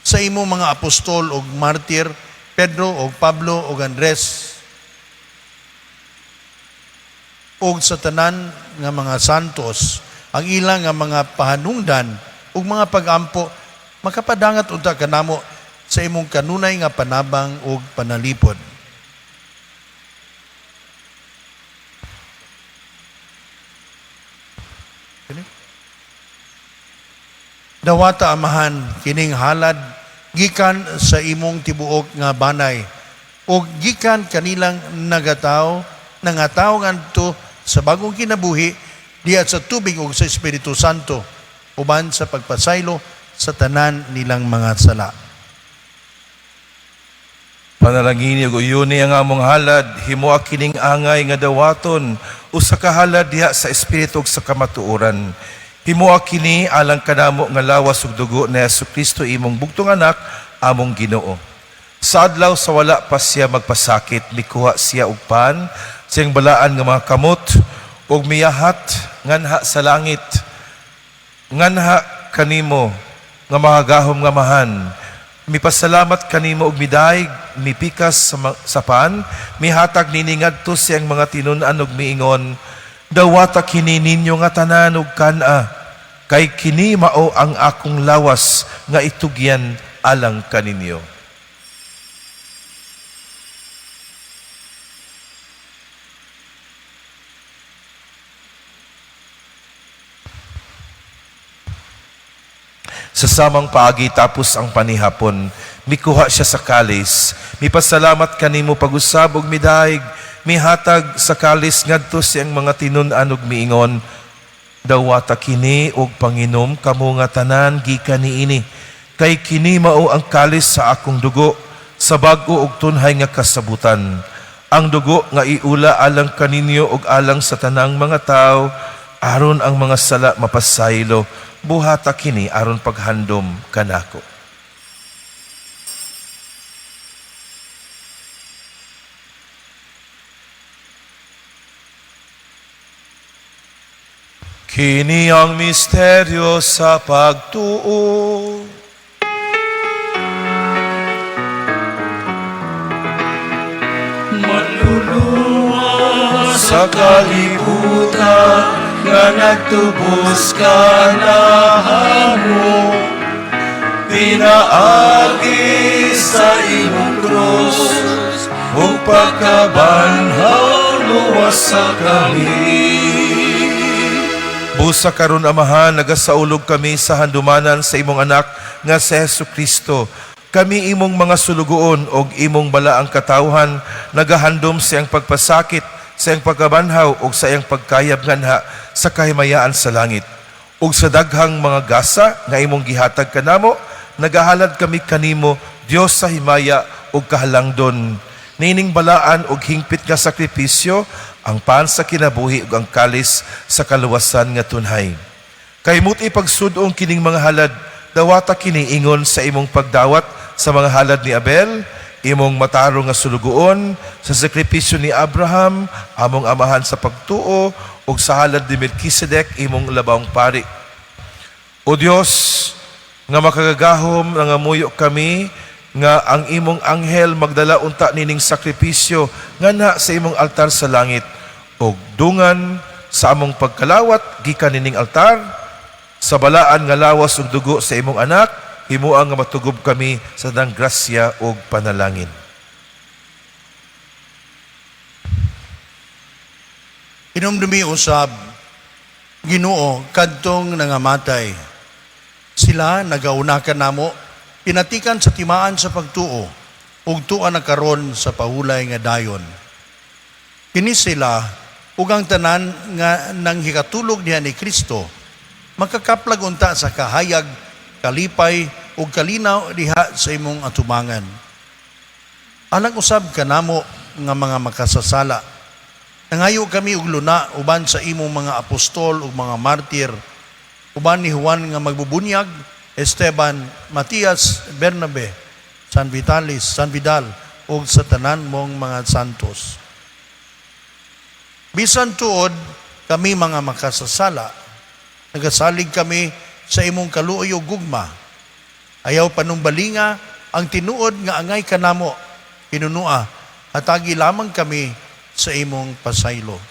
sa imong mga apostol ug martir Pedro ug Pablo ug Andres, ug sa tanan nga mga santos, ang ilang nga mga pahanungdan ug mga pagampo makapadangat unta kanamo sa imong kanunay nga panabang ug panalipod. Dawata, Amahan, kining halad gikan sa imong tibuok nga banay ug gikan kanilang nagataw nangataw ngadto sa bagong kinabuhi diha sa tubig ug sa Espiritu Santo uban sa pagpasaylo sa tanan nilang mga sala. Panalangini ug uyuni ang among halad, himoa kining angay nga dawaton, usa ka halad diha sa espiritu ug sa kamatuoran. Himoa kini alang kanamo nga lawas ug dugo ni Hesus Kristo imong bugtong anak, among Ginoo. Sa adlaw sa wala pa siya magpasakit, mikuha siya og pan, siyang balaan nga mga kamot, ug miyahat nganha sa langit, nganha kanimo nga makagahom nga Amahan, mipasalamat kanimo og midayeg, mipikas sa pan, mihatag nini ngadto siyang mga tinun-an ug miingon, "Dawata kini ninyo nga tanan ug kan-a, kay kini mao ang akong lawas nga itugyan alang kaninyo." Sa samang paagi tapos ang panihapon, mikuha siya sa kalis, mipasalamat kanimo pag-usab ug midayeg, mihatag sa kalis ngadto sa iyang mga tinun-an ug miingon, "Dawata kini og panginom kamo nga tanan gikan niini, kay kini mao ang kalis sa akong dugo sa bag-o ug tunhay nga kasabutan. Ang dugo nga iula alang kaninyo ug alang sa tanang mga tawo aron ang mga sala mapasaylo. Buhata kini aron paghandom kanako." Kini ang misteryo sa pagtuo. Manluluwas sa kalibutan nga nagtubos kanamo pinaagi sa imong krus ug pagkabanhaw, luwasa kami. Busa karon, Amahan, nagasaulog kami sa handumanan sa imong anak nga si Hesus Kristo. Kami, imong mga sulugoon og imong balaang katawhan, nagahandom sa iyang pagpasakit, sa iyang pagkabanhaw ug sa iyang pagkayab nganha sa kahimayaan sa langit. Ug sa daghang mga gasa nga imong gihatag kanamo, nagahalad kami kanimo, Dios sa himaya ug kahalangdon. Nining balaan ug hingpit nga sakripisyo, ang pan sa kinabuhi ug ang kalis sa kaluwasan nga tunhay. Kay muti pagsud-ong kining mga halad, dawata kini ingon sa imong pagdawat sa mga halad ni Abel, imong matarong nga sulugoon, sa sakripisyo ni Abraham, among amahan sa pagtuo, ug sa halad ni Melchizedek, imong labawng pari. O Dios, nga makagagahom, nangamuyo kami nga ang imong anghel magdala unta nining sakripisyo nganha sa imong altar sa langit ug dungan sa among pagkalawat gikan nining altar sa balaan nga lawas ug dugo sa imong anak, himoa nga matugob kami sa tanang grasya ug panalangin. Hinumdumi usab, Ginoo, kadtong nangamatay. Sila nagauna kanamo, pinatikan sa timaan sa pagtuo, ug tua na karon sa pahulay nga dayon. Kini sila ug ang tanan nga nanghikatulog diha ni Kristo makakaplag unta sa kahayag, kalipay ug kalinaw diha sa imong atubangan. Alang usab kanamo nga mga makasasala, nangayo kami og luna uban sa imong mga apostol ug mga martir, uban ni Juan nga magbubunyag, Esteban, Matias, Bernabe, San Vitalis, San Vidal ug sa tanan mong mga santos. Bisan tuod kami mga makasasala, nagasalig kami sa imong kaluoy ug gugma. Ayaw panumbalinga ang tinuod nga angay kanamo, hinunua, hatagi lamang kami sa imong pasaylo.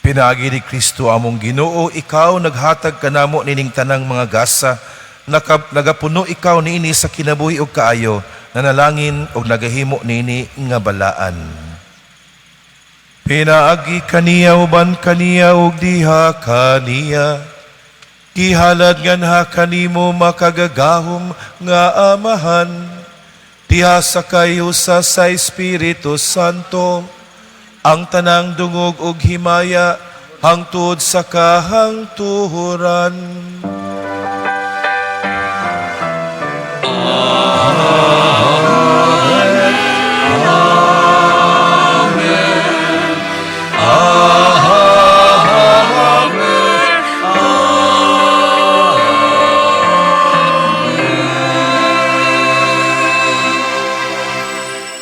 Pinaagi ni Kristo among Ginoo, ikaw naghatag kanamo nining tanang mga gasa, nagapuno ikaw niini sa kinabuhi ug kaayo, nanalangin ug nagahimo niini nga balaan. Pinaagi kaniya, uban kaniya ug diha kaniya, gihalad nganha kanimo, makagagahom nga Amahan, diha sa kahiusa sa Espiritu Santo, ang tanang dungog ug himaya hangtod sa kahangturan.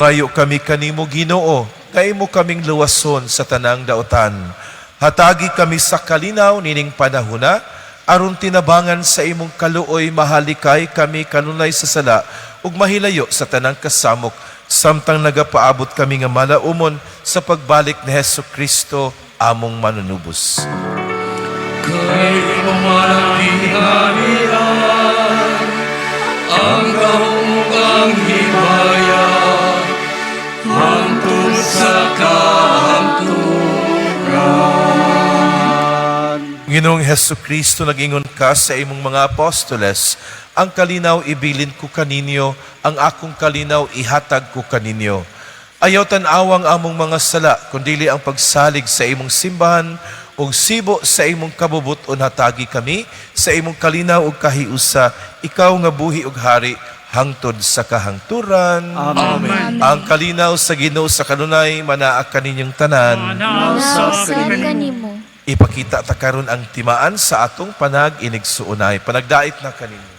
Kayo kami kanimo, Ginoo, kay mo kaming luwason sa tanang daotan. Hatagi kami sa kalinaw nining panahuna, aron tinabangan sa imong kaluoy mahalikay kami kanunay sa sala ug mahilayo sa tanang kasamok samtang nagapaabot kami nga malaumon sa pagbalik ni Hesus Kristo among manunubos. Kay imo man ang gingharian, ang gahom ug ang himaya, hangtod sa kahangturan. Ginoong Hesu Kristo, nag-ingon ka sa imong mga apostoles, "Ang kalinaw ibilin ko kaninyo, ang akong kalinaw ihatag ko kaninyo." Ayaw tan-awang among mga sala, kundili ang pagsalig sa imong simbahan, ug sibo sa imong kabubut-on hatagi kami sa imong kalinaw ug kahiusa, ikaw nga buhi ug hari hangtod sa kahangturan. Amen. Ang kalinaw sa Ginoo sa kanunay manaa kaninyong tanan. Usab kanimo. Ipakita ta karon ang timaan sa atong panag-inigsuonay. Panagdait na kaninyo.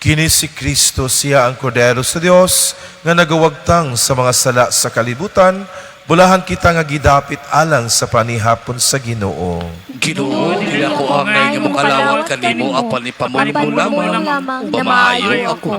Kini si Kristo, siya ang Kordero sa Dios nga nagawagtang sa mga sala sa kalibutan. Bulahan kita nga gidapit alang sa panihapon sa Ginoo. Ginoo, dili ako angay nga mokalawat kanimo apan ipamulong Apan lamang lamang na ug maayo ako.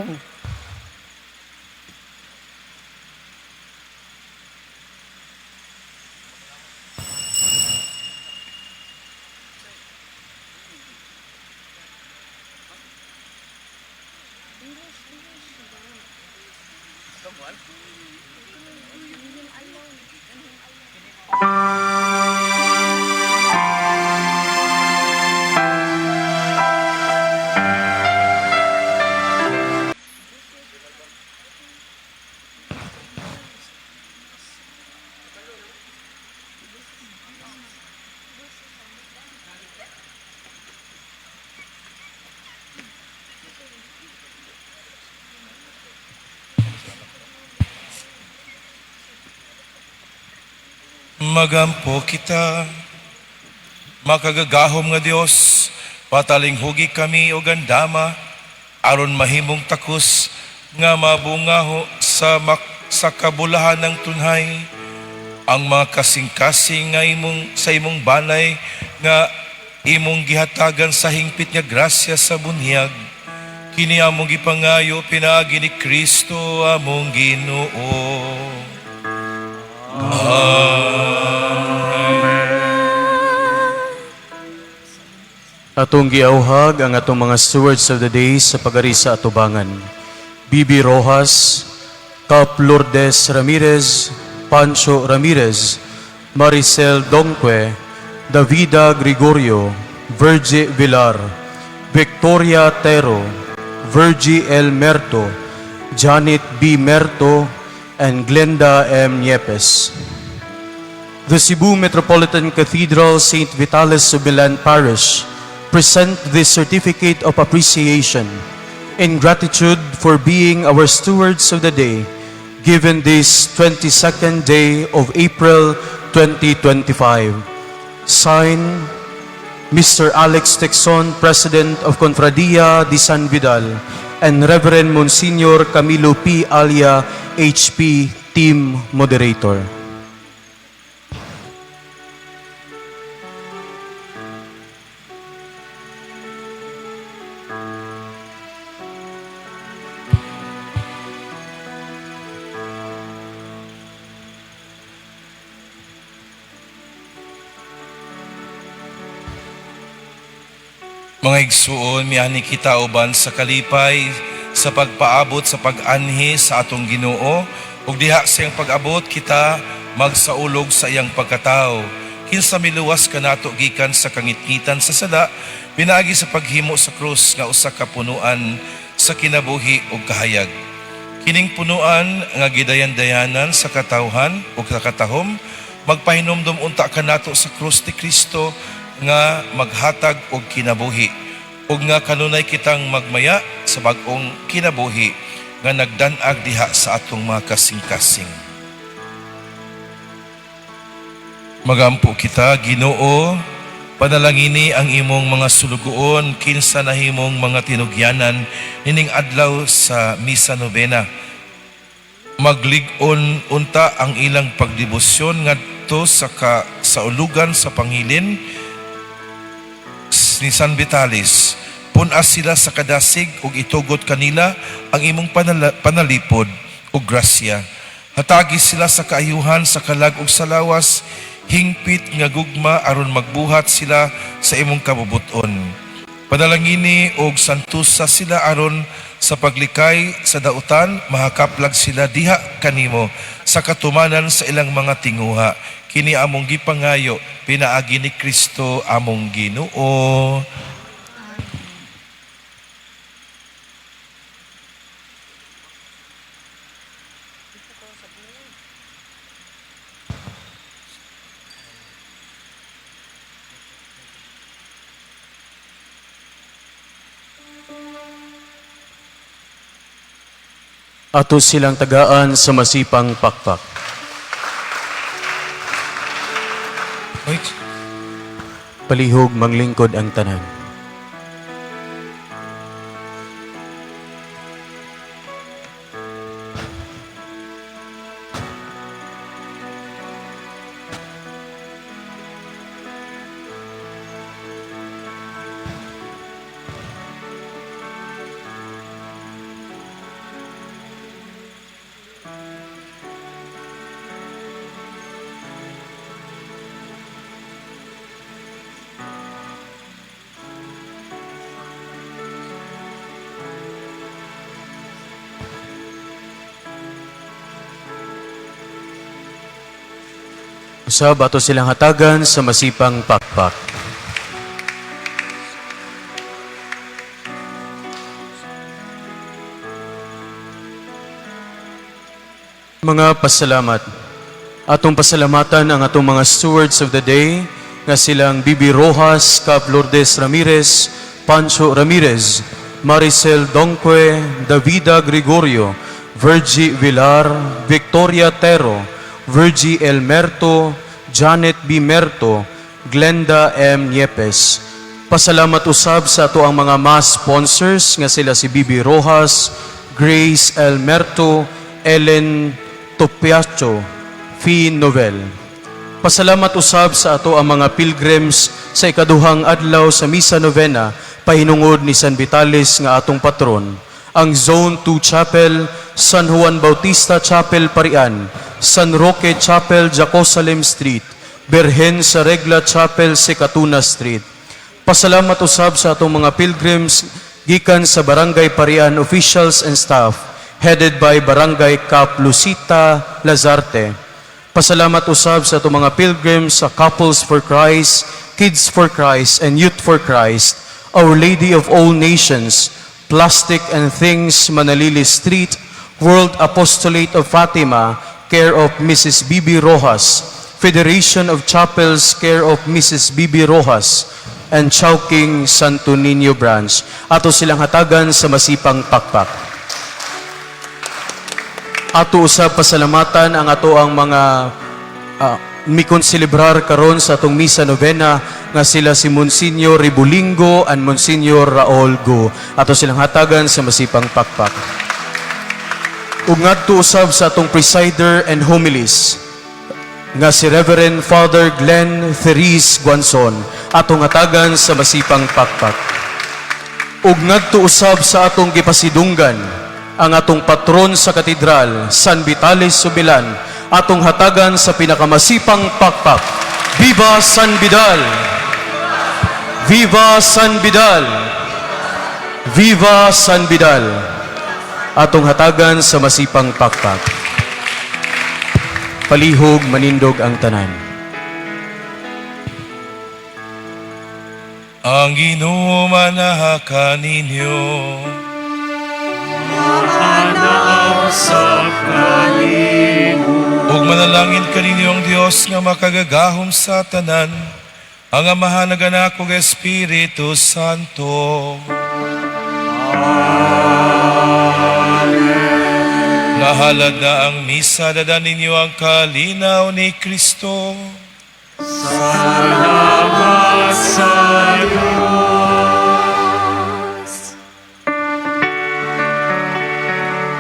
Magampo kita, makagagahom nga Dios, patalinghugi kami og andama, aron mahimong takos nga mabungaho sa kabulahan ng tunhay, ang mga kasing-kasing nga imong sa imong banay nga imong gihatagan sa hingpit nga grasya sa bunyag. Kini among gipangayo pinaagi ni Kristo among Ginoo. Atong giauhag ang atong mga stewards of the day sa pagari sa atubangan. Bibi Rojas, Cap Lourdes Ramirez, Pancho Ramirez, Maricel Donque, Davida Gregorio, Virgie Villar, Victoria Tero, Virgie L. Merto, Janet B. Merto, and Glenda M. Niepes. The Cebu Metropolitan Cathedral St. Vitalis of Milan Parish present this certificate of appreciation in gratitude for being our stewards of the day given this 22nd day of April 2025. Sign, Mr. Alex Texon, President of Confradia de San Vidal, and Reverend Monsignor Camilo P. Alia, HP Team Moderator. Mga igsuon, mianhi kita uban sa kalipay sa pagpaabot sa pag-anhi sa atong Ginoo ug diha sa iyang pag-abot kita magsaulog sa iyang pagkatao. Kinsa miluwas kanato gikan sa kangitngitan sa sala pinaagi sa paghimo sa krus nga usa ka punuan sa kinabuhi ug kahayag. Kining punuan nga gidayan-dayanan sa katawhan ug sa katahom, magpahinumdum unta kanato sa krus ni Kristo nga maghatag og kinabuhi ug nga kanunay kitang magmaya sa bag-ong kinabuhi nga nagdan-ag diha sa atong mga kasing-kasing. Magampo kita, Ginoo, panalangini ang imong mga sulugoon kinsa nahimong mga tinugyanan nining adlaw sa misa nobena. Maglig-on unta ang ilang pagdebosyon ngadto sa kasaulugan sa panghilin ni San Vitalis. Pun-a sila sa kadasig ug itugot kanila ang imong panalipod ug grasya. Hatagi sila sa kaayuhan sa kalag ug sa lawas, hingpit nga gugma aron magbuhat sila sa imong kabubut-on. Panalangini og santusa sila aron sa paglikay sa dautan mahakaplag sila diha kanimo sa katumanan sa ilang mga tinguha. Kini among gipangayo pinaagi ni Kristo among Ginoo. Ato silang tagaan sa masipang pakpak. Wait. Palihog manglingkod ang tanan. Usab ato silang hatagan sa masipang pakpak. Mga pasalamat. Atong pasalamatan ang atong mga stewards of the day nga silang Bibi Rojas, Cap Lourdes Ramirez, Pancho Ramirez, Maricel Donque, Davida Gregorio, Virgie Villar, Victoria Tero, Virgie Elmerto, Janet B. Merto, Glenda M. Niepes. Pasalamat usab sa ato ang mga mass sponsors nga sila si Bibi Rojas, Grace Elmerto, Ellen Topiacho, Fee Novel. Pasalamat usab sa ato ang mga pilgrims sa ikaduhang adlaw sa Misa Novena pahinungod ni San Vitalis nga atong patron, ang Zone 2 Chapel, San Juan Bautista Chapel Parian, San Roque Chapel Jacosalem Street, Berhen sa Regla Chapel Secatuna Street. Pasalamat usab sa atong mga pilgrims gikan sa Barangay Parian officials and staff headed by Barangay Cap Lucita Lazarte. Pasalamat usab sa atong mga pilgrims sa Couples for Christ, Kids for Christ, and Youth for Christ, Our Lady of All Nations, Plastic and Things, Manalili Street, World Apostolate of Fatima, care of Mrs. Bibi Rojas, Federation of Chapels, care of Mrs. Bibi Rojas, and Chowking Santo Niño Branch. Ato silang hatagan sa masipang pakpak. Ato usab pasalamatan ang ato ang mga mikonselebrar karon sa atong misa novena nga sila si Monsignor Ribulingo and Monsignor Raul Go. Ato silang hatagan sa masipang pakpak. Ug ngadto usab sa atong presider and homilies nga si Reverend Father Glenn Therese Guanzon, atong hatagan sa masipang pakpak. Ug ngadto usab sa atong gipasidunggan ang atong patron sa katedral, San Vitalis Subilan, atong hatagan sa pinakamasipang pakpak. Viva San Vidal! Viva San Vidal! Viva San Vidal! Atong hatagan sa masipang pakpak. Palihog manindog ang tanan. Ang Ginoo manaha kaninyo. Ug manalangin kaninyo ang Dios nga makagagahom sa tanan, ang Amahan, ug Anak ug Espiritu Santo. Amen. Nahalad na ang misa, dada ninyo ang kalinaw ni Kristo. Salamat.